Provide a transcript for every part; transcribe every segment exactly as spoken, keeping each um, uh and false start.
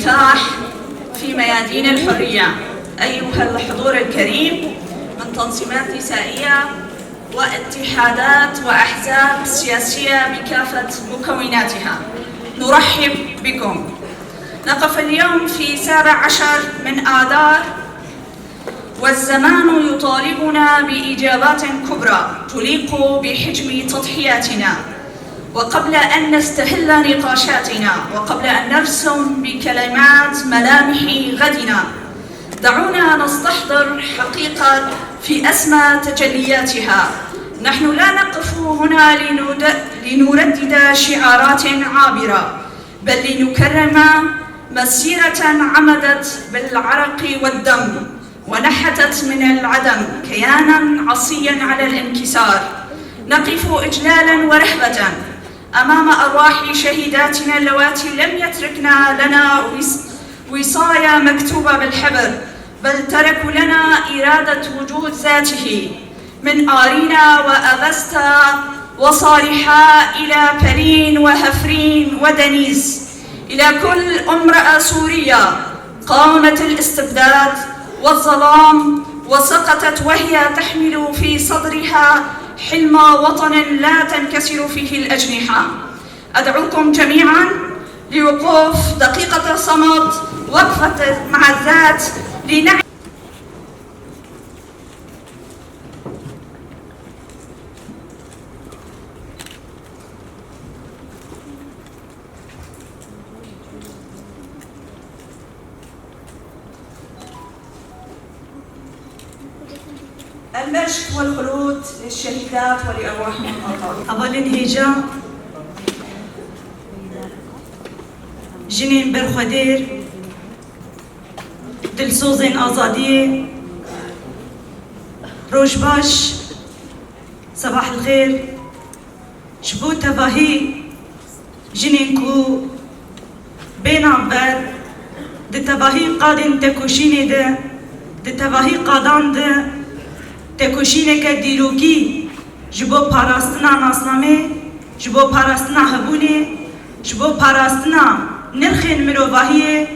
كفاح في ميادين الحرية. أيها الحضور الكريم من تنظيمات نسائية واتحادات وأحزاب سياسية بكافة مكوناتها، نرحب بكم. نقف اليوم في سابع عشر من آذار، والزمان يطالبنا بإجابات كبرى تليق بحجم تضحياتنا. وقبل أن نستهل نقاشاتنا، وقبل أن نرسم بكلمات ملامح غدنا، دعونا نستحضر حقيقة في أسمى تجلياتها. نحن لا نقف هنا لند-، لنردد شعارات عابرة، بل لنكرم مسيرة عمدت بالعرق والدم، ونحتت من العدم كيانا عصيا على الانكسار. نقف إجلالا ورهبة أمام أرواح شهيداتنا اللواتي لم يتركن لنا وص-، وصايا مكتوبة بالحبر، بل تركوا لنا إرادة وجود ذاته، من آرينا وأفستا وصالحا إلى بلين وهفرين ودنيس، إلى كل امرأة سورية قاومت الاستبداد والظلام وسقطت وهي تحمل في صدرها حلم وطن لا تنكسر فيه الأجنحة. أدعوكم جميعا لوقوف دقيقة صمت، وقفة مع الذات، لنعي المجد والخلود للشهيدات ولأرواحهم الطاهرة. Hevalên hêja, jinên berxwedêr, dilsozên azadiyê, roj baş, sebah el xêr. Ji bo tevahî jinên ku bêna ber di tevahî qadên tekoşînê de, di tevahî qadan de tekoşîneke dîrokî ji bo parastina nasnamê, ji bo parastina hebûnê, ji bo parastina nirxên mirovahiyê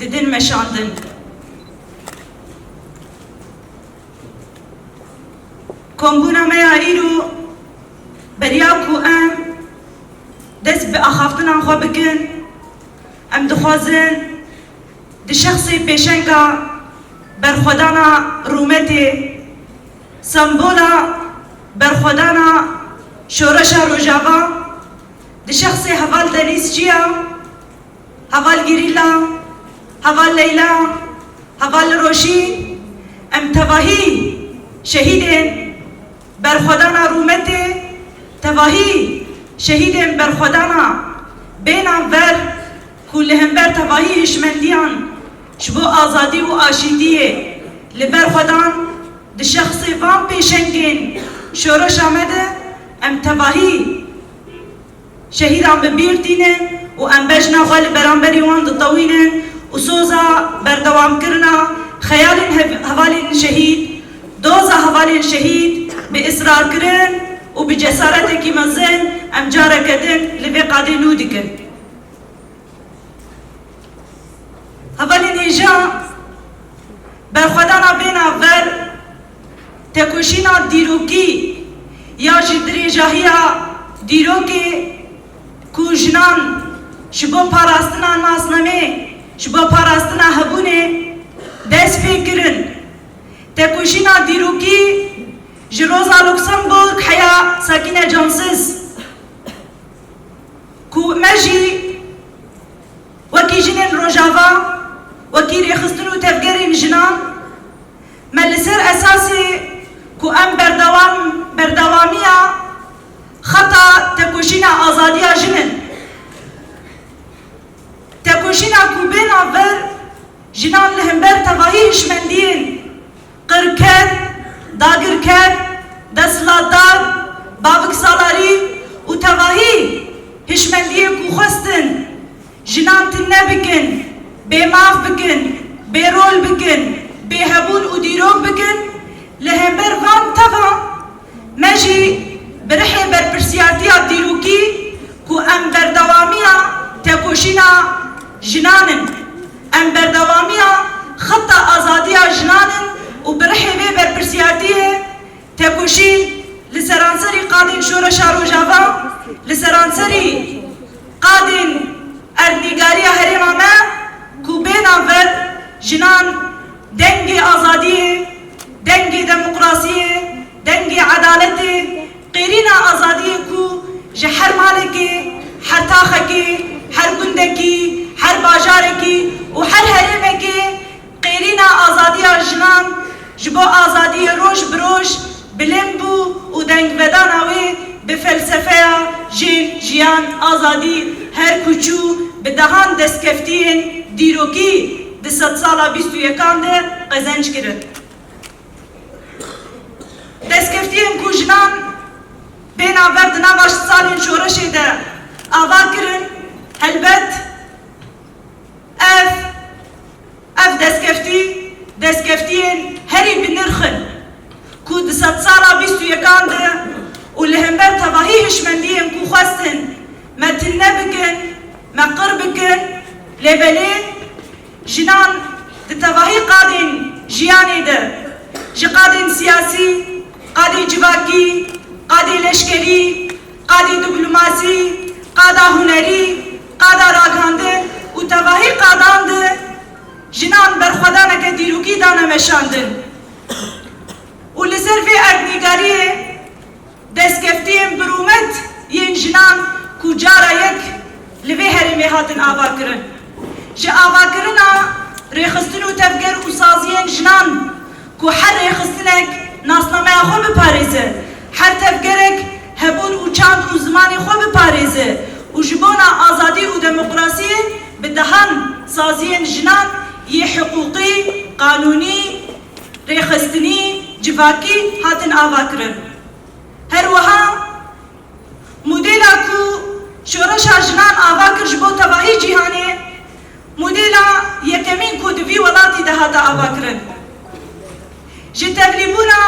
didin meşandin. Kombûna me ya îro beriya ku em dest bi axaftina xwe bikin, em dixwazin di şexsê pêşenga berxwedana rûmetê, sembola berxwedana şoreşa Rojava, di şexsê heval Denîz Çiya, heval Gîrîla, heval Leyla, heval Roşî, em tevahî şehîdên berxwedana rûmetê, tevahî şehîdên berxwedana bêna ver ku li hember tevahî hişmendiyan ji bo azadî û aşîtiyê li ber xwe dan, di şexsê van pêşengên şoreşa me de em tevahî şehîdan bi bîr tînin û em bejna xwe li beramberî wan ditewînin û soza berdewamkirina xeyalên hev-, hevalên şehîd, doza hevalên şehîd bi israrkirin û bi cesaretekî mezin em careke din li vê qadê nû dikin. Hevalên hêja, berxwedana bêna ver, tekoşîna dîrokî ya jî dirêjahiya Dîrokê ku jinan ji bo parastina nasnamê, ji bo parastina hebûnê dest pê kirin. Tekoşîna dîrokî ji Rosa Luxemburg heya Sakîne Cansiz, ku me jî wekî jinên Rojava, wekî rêxistin û tevgerên jinan, me li ser esasê ku em berdewam, berdewamiya xeta tekoşîna azadiya jin in. Tekoşîna ku bêna vir, jinan li hember tevahî hişmendiyên qirker, dagirker, desthilatdar, baviksalarî û tevahî hişmendiyên ku xwestin jinan tune bikin, bêmaf bikin, bêrol bikin, bêhebûn û dîrok bikin, li hember van tevan me jî bi rihê berpirsiyartiya dîrokî ku em berdewamiya tekoşîna jinan in, em berdewamiya xeta azadiya jinan in û bi rihê vê berpirsiyartiyê tekoşîn li seranserî qadên Şoreşa Rojava, li seranserî qadên erdnîgariya herêma me ku bêna vir jinan dengê azadiyê, dengê demokrasiyê, dengê edaletê, qêrîna azadiyê ku ji her malekê, her taxekê, her gundekî, her bajarekî û her herêmekê qêrîna azadiya jinan ji bo azadiyê roj bi roj bilind bû û dengvedana wê bi felsefeya jin, jiyan, azadî her ku çû bi dehan destkeftiyên dîrokî di sedsala bîst û yekan de qezenc kirin. Destkeftiyên ku jinan bêna vir di nava salên şoreşê de ava kirin, helbet ev, ev destkeftî, destkeftiyên herî bi nirx in ku di sedsala bîst û yekan de û li hember tevahî hişmendiyên ku xwestin me tune bikin, me qir bikin, lê belê jinan di tevahî qadên jiyanê de, ji qadên siyasî, qadê civakî, qadê leşkerî, qadê diplomasî, qada hunerî, qada ragihandin û tevahî qadan de jinan berxwedaneke dîrokî dane meşandin. Û li ser vê erdnîgariyê destkeftiyên bi rûmet yên jinan ku cara yek li vê herêmê hatin avakirin. Ji avakirina rêxistin û tevger û saziyên jinan ku her rêxistinek nasnameya xwe biparêze, her tevgerek hebûn û çand û zimanê xwe biparêze û ji bona azadî û demokrasiyê bi dehan saziyên jinan yê hiqûqî, qanûnî, rêxistinî, civakî hatin avakirin. Her wiha modela ku şoreşa jinan ava kir ji bo tevahî cîhanê, modela yekemîn ku di vî welatî de hate avakirin. Ji tevlîbûna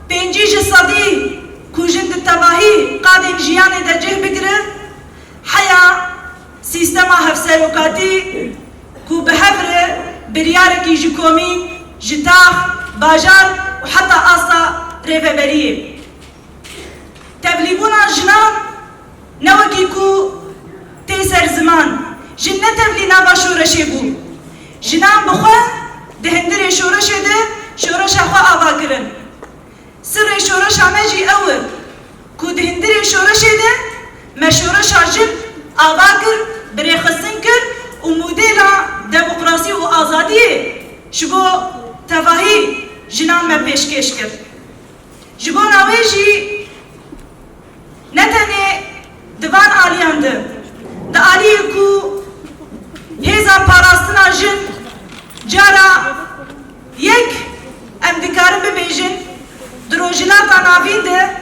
pêncî ji sedî ku jin di tevahî qadên jiyanê de cih bigire, heya sîstema hevserokatî ku bi hev re biryarekî ji komîn, ji tax, bajar û heta asta rêveberiyê. Tevlîbûna jinan ne wekî ku tê ser ziman, jin ne tevlî nava şoreşê bû. Jinan bi xwe di hundirê şoreşê de şoreşa xwe ava kirin. Sirrê şoreşa me jî ew e ku di hundirê şoreşê de me şoreşa jin ava kir, bi rêxistin kir û modela demokrasî û azadiyê ji bo tevahî jinan me pêşkêş kir. Ji bona wê jî ne tenê di van aliyan de, di aliyê ku hêza parastina jin cara yek em dikarin bibêjin, di Rojhilata Navîn de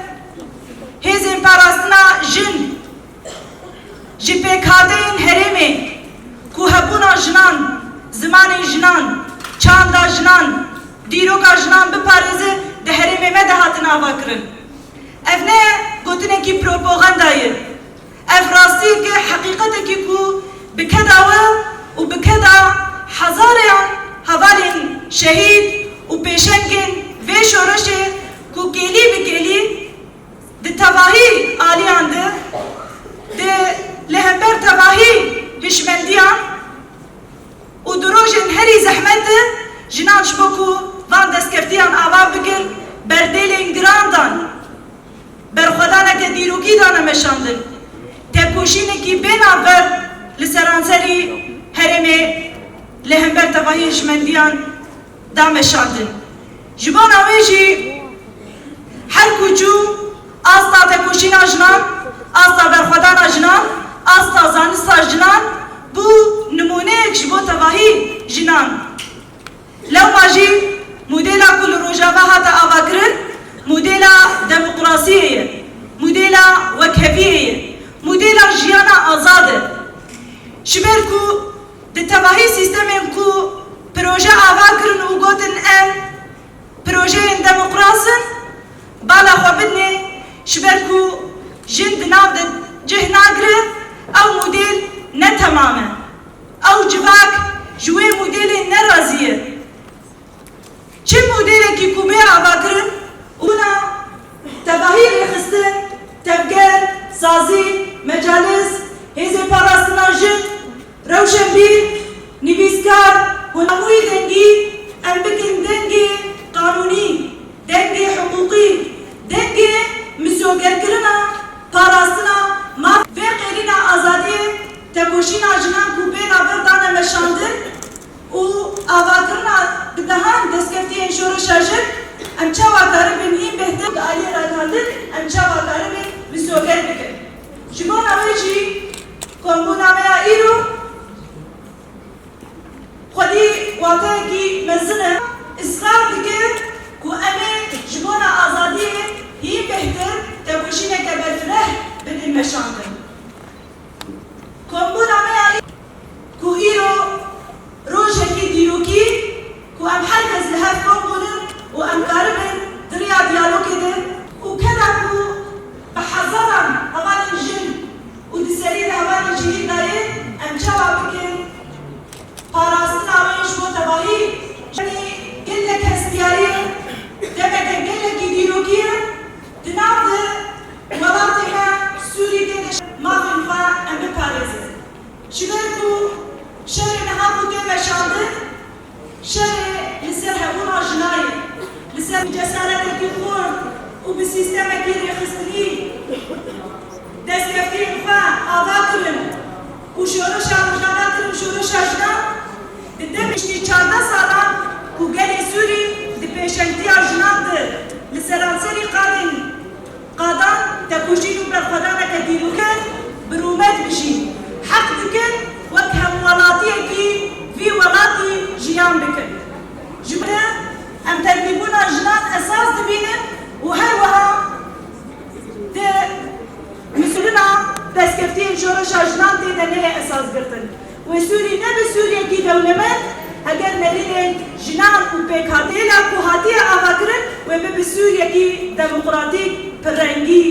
hêzên parastina jin ji pêkhateyên herêmê ku hebûna jinan, zimanê jinan, çanda jinan, dîroka jinan biparêze di herêmê me de hatin avakirin. Ev ne gotinekî propaganda ye. Ev rastiyeke, heqîqetekî ku bi keda we û bi keda hezareyan hevalên şehîd û pêşengên vê şoreşê ku kêlî bi kêlî di tevahî aliyan de dîrokî dane meşandin. Tekoşînekî bê navber li seranserî herêmê li hember tevahî hişmendiyan da meşandin. Ji bona wê jî her ku çû asta tekoşîna jinan, asta berxwedana jinan, asta zanista jinan bû nimûneyek ji bo tevahî jinan. Lewma jî modela ku li Rojava hate avakirin, modela demokrasiyê ye, modela wekheviyê ye, modela jiyana azad e. Ji ber ku di tevahî sîstemên ku proje ava kirin û gotin em projeyên demokras in, bala xwe bidinê, ji ber ku jin di nav de cih nagire, ew model ne temam e. Ew civak ji wê modelê nerazî ye. Çi modelekî ku bê avakirin û na tevahî rêxistin, tevger, sazî, mecalis, hêzên parastina jin, rewşenbîr, nivîskar û hemûyî dengî em bikin dengê qanûnî, dengê hiqûqî, dengê misogerkirina, parastina maf vê qêrîna azadiyê, tekoşîna jinan ku bê navber dane meşandin û avakirina bi dehan destkeftiyên şoreşa jin, em çawa karibin hîn bêhtir di aliyê ragihandin, em çawa karibin misoger bikin. Ji bona wê jî kombûna me ya îro xwedî wateyekî mezin e. Israr dike ku em ê ji bona azadiyê hîn bêhtir tekoşîneke berfireh bidin meşandin. Kombûna me ya î-, ku îro rojekî dîrokî ku em her kes li hev kom bûnin û em karibin di riya diyalogê de û keda ku bi hezaran hevalên jin û di serî de hevalên şehîd dayê, em çawa bikin parastina wê ji bo tevahî, yanî gelek hestiyarî ye, demeke gelekî dîrokî ye, di nav de welatê me Sûrî tê de mafên xwe em biparêzin. Ji ber ku şerê niha ku tê meşandin, şerê li ser hebûna jina ye, li ser cesaretekî xurt û bi sîstemekî rêxistinî destkeftiyên xwe ava kirin û şoreşa Rojava kirin şoreşa jinan, di demê çardeh salan ku gelê Sûrî di pêşengtiya jinan de li seranserî qadên qadan tekoşîn û berxwedaneke dîrokî bi rûmet bijîn. Heq dikin wek hemwelatiyekî vî welatî jiyan bikin. Ji ber em terkîbûna jinan esas dibînin û her wiha di misilina destkeftiyên şoreşa jinan tê de neyê esas girtin. Wê Sûrî nebe Sûriyekî dewlemend, heger nerînên jinan û pêkhateyê la ku hatiye avakirin, wê bibe Sûriyekî demokratîk, pirrengî,